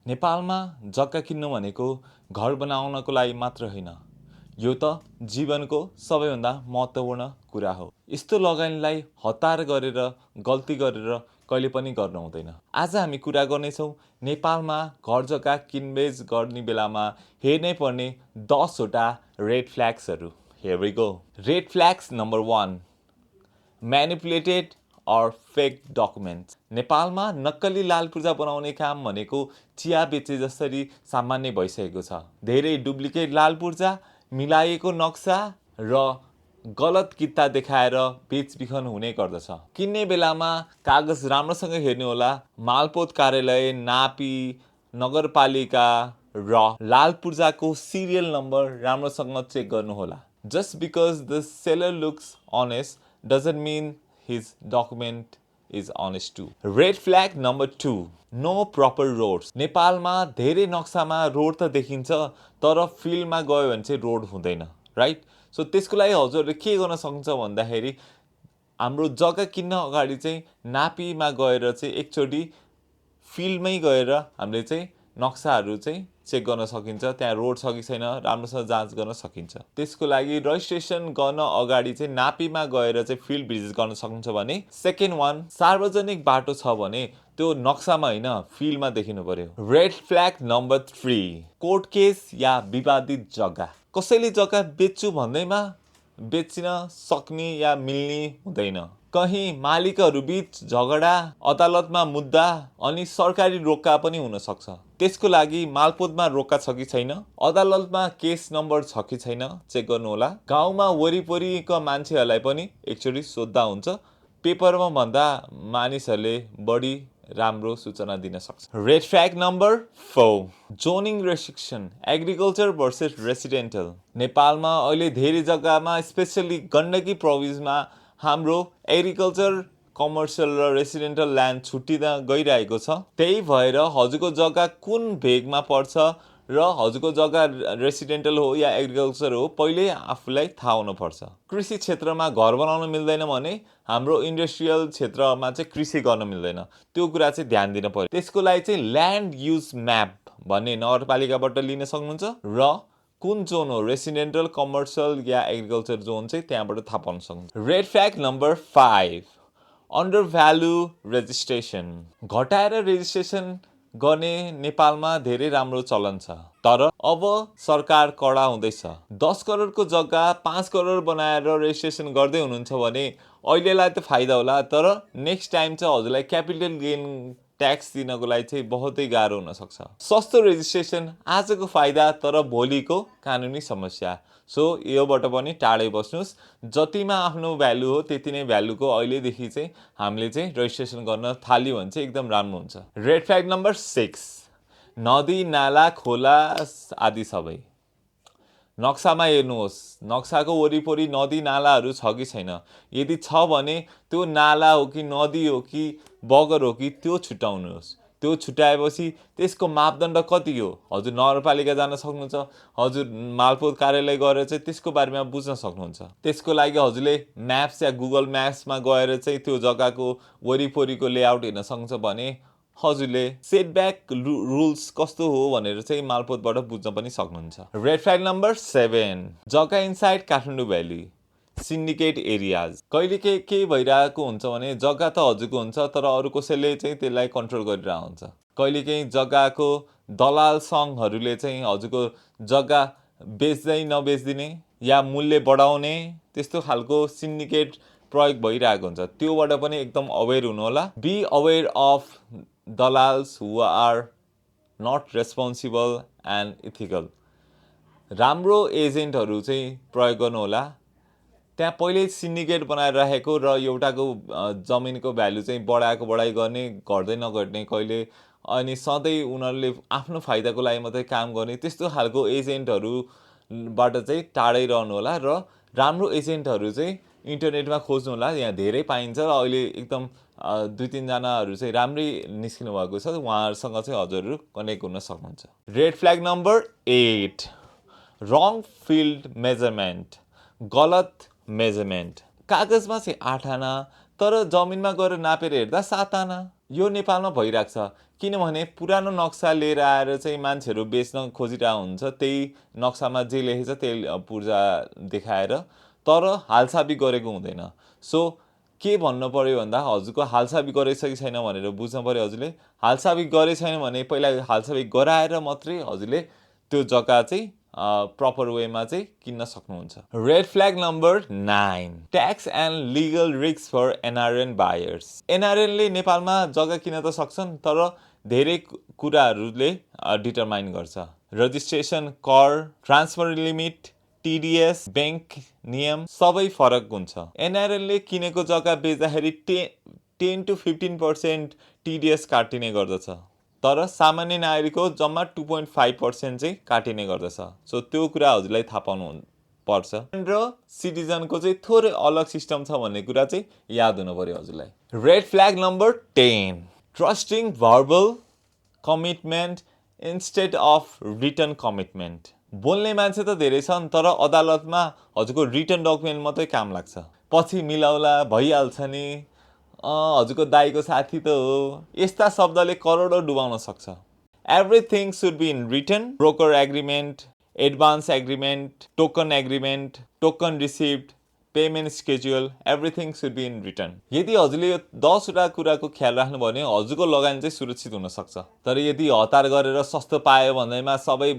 नेपालमा जग्गा किन्नु भनेको घर बनाउनको लागि मात्र होइन, यो त जीवनको सबैभन्दा महत्त्वपूर्ण कुरा हो। यस्तो लगानीलाई हतार गरेर गल्ती गरेर कहिले पनि गर्नु हुँदैन। आज हामी कुरा गर्नेछौँ नेपालमा घर जग्गा किनबेच गर्ने बेलामा हेर्नै पर्ने 10वटा रेड फ्ल्याग्सहरू। Here we go. Red flags number 1, manipulated or fake documents. नेपालमा नक्कली लाल पूर्जा बनाउने काम भनेको चिया बेचे जसरी सामान्य भइसकेको छ। धेरै डुप्लिकेट लाल पूर्जा, मिलाइएको नक्सा र गलत किता देखाएर बेचबिखन हुने गर्दछ। किन्ने बेलामा कागज राम्रोसँग हेर्नुहोला। मालपोत कार्यालय, नापी, नगरपालिका र लाल पूर्जाको सिरियल नम्बर राम्रोसँग चेक गर्नुहोला। Just because the seller looks honest doesn't mean his document is honest too. Red flag number 2, no proper roads. नेपालमा धेरै नक्सामा रोड त देखिन्छ, तर फिल्डमा गयो भने चाहिँ रोड हुँदैन, राइट? सो त्यसको लागि हजुरहरूले के गर्न सक्नुहुन्छ भन्दाखेरि हाम्रो जग्गा किन्न अगाडि चाहिँ नापीमा गएर चाहिँ एकचोटि फिल्डमै गएर हामीले चाहिँ नक्साहरू चाहिँ चेक गर्न सकिन्छ, त्यहाँ रोड छ कि छैन राम्रोसँग जाँच गर्न सकिन्छ। त्यसको लागि रजिस्ट्रेसन गर्न अगाडि चाहिँ नापीमा गएर चाहिँ फिल्ड भिजिट गर्न सक्नुहुन्छ भने। सेकेन्ड वान, सार्वजनिक बाटो छ भने त्यो नक्सामा होइन फिल्डमा देखिनु पर्यो। Red flag number 3, court case या विवादित जग्गा। कसैले जग्गा बेच्छु भन्दैमा बेच्न सक्ने या मिल्ने हुँदैन। कहीँ मालिकहरू बीच झगडा, अदालतमा मुद्दा अनि सरकारी रोक्का पनि हुन सक्छ। त्यसको लागि मालपोतमा रोक्का छ कि छैन, अदालतमा केस नम्बर छ कि छैन चेक गर्नुहोला। गाउँमा वरिपरिका मान्छेहरूलाई पनि एकचोटि सोध्दा हुन्छ। पेपरमा भन्दा मानिसहरूले बढी राम्रो सूचना दिन सक्छ। Red flag number 4, zoning restriction, agriculture versus residential. नेपालमा अहिले धेरै जग्गामा स्पेसली गण्डकी प्रोभिन्समा हाम्रो एग्रिकल्चर, कमर्सियल र रेसिडेन्टल ल्यान्ड छुट्टिँदा गइरहेको छ। त्यही भएर हजुरको जग्गा कुन भेगमा पर्छ र हजुरको जग्गा रेसिडेन्टल हो या एग्रिकल्चर हो पहिले आफूलाई थाहा हुनुपर्छ। कृषि क्षेत्रमा घर बनाउन मिल्दैन भने हाम्रो इन्डस्ट्रियल क्षेत्रमा चाहिँ कृषि गर्न मिल्दैन, त्यो कुरा चाहिँ ध्यान दिन पर्यो। त्यसको लागि चाहिँ ल्यान्ड युज म्याप भन्ने नगरपालिकाबाट लिन सक्नुहुन्छ र कुन जोन हो रेसिडेन्टल, कमर्सियल या एग्रिकल्चर जोन चाहिँ त्यहाँबाट थाहा पाउन सक्नुहुन्छ। Red flag number 5, under value registration. घटाएर रेजिस्ट्रेसन गर्ने नेपालमा धेरै राम्रो चलन छ, तर अब सरकार कडा हुँदैछ। 10 करोडको जग्गा 5 करोड बनाएर रेजिस्ट्रेसन गर्दै हुनुहुन्छ भने अहिलेलाई त फाइदा होला, तर नेक्स्ट टाइम चाहिँ हजुरलाई क्यापिटल गेन ट्याक्स दिनको लागि चाहिँ बहुतै गाह्रो हुनसक्छ। सस्तो रेजिस्ट्रेसन आजको फाइदा, तर भोलिको कानुनी समस्या। सो योबाट पनि टाढै बस्नुहोस्। जतिमा आफ्नो भ्यालु हो त्यति नै भ्यालुको अहिलेदेखि चाहिँ हामीले चाहिँ रेजिस्ट्रेसन गर्न थाल्यो भने चाहिँ एकदम राम्रो हुन्छ। रेड फ्ल्याग नम्बर 6, नदी, नाला, खोला आदि सबै। नक्सामा हेर्नुहोस्, नक्साको वरिपरि नदी नालाहरू छ कि छैन। यदि छ भने त्यो नाला हो कि नदी हो कि बगर हो कि त्यो छुट्याउनुहोस्। त्यो छुट्याएपछि त्यसको मापदण्ड कति हो हजुर नगरपालिका जान सक्नुहुन्छ, हजुर मालपोत कार्यालय गएर चाहिँ त्यसको बारेमा बुझ्न सक्नुहुन्छ। त्यसको लागि हजुरले म्याप्स या गुगल म्याप्समा गएर चाहिँ त्यो जग्गाको वरिपरिको लेआउट हेर्न सक्नुहुन्छ भने हजुरले सेटब्याक रुल्स कस्तो हो भनेर चाहिँ मालपोतबाट बुझ्न पनि सक्नुहुन्छ। रेड फ्ल्याग नम्बर 7, जग्गा inside Kathmandu valley, syndicate areas. कहिले के भइरहेको हुन्छ भने जग्गा त हजुरको हुन्छ, तर अरू कसैले चाहिँ त्यसलाई कन्ट्रोल गरिरहेको हुन्छ। कहिलेकाहीँ जग्गाको दलाल सङ्घहरूले चाहिँ हजुरको जग्गा बेच्दै नबेच्दिने या मूल्य बढाउने त्यस्तो खालको सिन्डिकेट प्रयोग भइरहेको हुन्छ। त्योबाट पनि एकदम अवेर हुनुहोला। बी अवेर अफ दलाल्स who are not responsible and ethical. राम्रो एजेन्टहरू चाहिँ प्रयोग गर्नुहोला। त्यहाँ पहिले सिन्डिकेट बनाएर राखेको र एउटाको जमिनको भ्यालु चाहिँ बढाइ गर्ने, घट्दै नघट्ने कहिले, अनि सधैँ उनीहरूले आफ्नो फाइदाको लागि मात्रै काम गर्ने त्यस्तो खालको एजेन्टहरूबाट चाहिँ टाढै रहनु होला। र राम्रो एजेन्टहरू चाहिँ इन्टरनेटमा खोज्नु होला, यहाँ धेरै पाइन्छ। अहिले एकदम 2-3 जनाहरू चाहिँ राम्रै निस्किनु भएको छ, उहाँहरूसँग चाहिँ हजुरहरू कनेक्ट हुन सक्नुहुन्छ। रेड फ्ल्याग नम्बर 8, रङ फिल्ड मेजरमेन्ट, गलत मेजरमेन्ट। कागजमा चाहिँ 8 आना तर जमिनमा गएर नापेर हेर्दा 7 आना। यो नेपालमा भइरहेको छ। किनभने पुरानो नक्सा लिएर आएर चाहिँ मान्छेहरू बेच्न खोजिरहेको हुन्छ, त्यही नक्सामा जे लेखेको छ त्यही पूर्जा देखाएर, तर हालसाबी गरेको हुँदैन। सो के भन्नु पर्यो भन्दा हजुरको हालसाबी गरेछ कि छैन भनेर बुझ्नु पर्यो हजुरले। हालसाबी गरे छैन भने पहिला हालसाबी गराएर मात्रै हजुरले त्यो जग्गा चाहिँ प्रपर वेमा चाहिँ किन्न सक्नुहुन्छ। Red flag number 9, tax and legal risk for NRN buyers. एनआरएनले नेपालमा जग्गा किन्न त सक्छन्, तर धेरै कुराहरूले डिटरमाइन गर्छ। रजिस्ट्रेसन, कर, ट्रान्सफर लिमिट, टिडिएस, ब्याङ्क नियम सबै फरक हुन्छ। एनआरएनले किनेको जग्गा बेच्दाखेरि 10 to 15% टिडिएस काटिने गर्दछ, तर सामान्य नागरिकको जम्मा 2.5% चाहिँ काटिने गर्दछ। सो त्यो कुरा हजुरलाई थाहा पाउनु पर्छ। र सिटिजनको चाहिँ थोरै अलग सिस्टम छ भन्ने कुरा चाहिँ याद हुनु पर्यो हजुरलाई। Red flag number 10, trusting verbal commitment instead of written commitment. बोल्ने मान्छे त धेरै छन्, तर अदालतमा हजुरको रिटन डकुमेन्ट मात्रै काम लाग्छ। पछि मिलाउला, भइहाल्छ नि, हजुरको दाइको साथी त हो, यस्ता शब्दले करोडौँ डुबाउन सक्छ। Everything should be in written, broker agreement, advance agreement, token agreement, token receipt, payment schedule, everything should be in written. यदि हजुरले यो 10वटा कुराको ख्याल राख्नुभयो भने हजुरको लगानी चाहिँ सुरक्षित हुनसक्छ। तर यदि हतार गरेर सस्तो पायो भन्दैमा सबै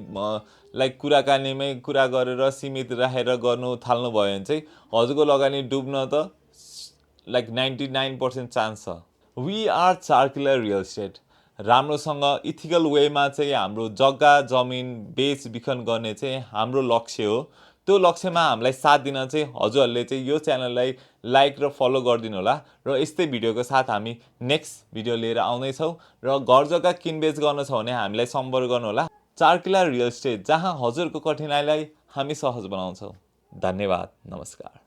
लाइक कुराकानीमै कुरा गरेर सीमित राखेर गर्नु थाल्नुभयो भने चाहिँ हजुरको लगानी डुब्न त लाइक 99% चान्स छ। वी आर चारकिलर रियल इस्टेट। राम्रोसँग इथिकल वेमा चाहिँ हाम्रो जग्गा जमिन बेच बिखन गर्ने चाहिँ हाम्रो लक्ष्य हो। त्यो लक्ष्यमा हामीलाई साथ दिन चाहिँ हजुरहरूले चाहिँ यो च्यानललाई लाइक र फलो गरिदिनु होला। र यस्तै भिडियोको साथ हामी नेक्स्ट भिडियो लिएर आउँदैछौँ। र घर जग्गा किनबेच गर्नु छ भने हामीलाई सम्पर्क गर्नु होला। चारकिलर रियल इस्टेट, जहाँ हजुरको कठिनाइलाई हामी सहज बनाउँछौँ। धन्यवाद, नमस्कार।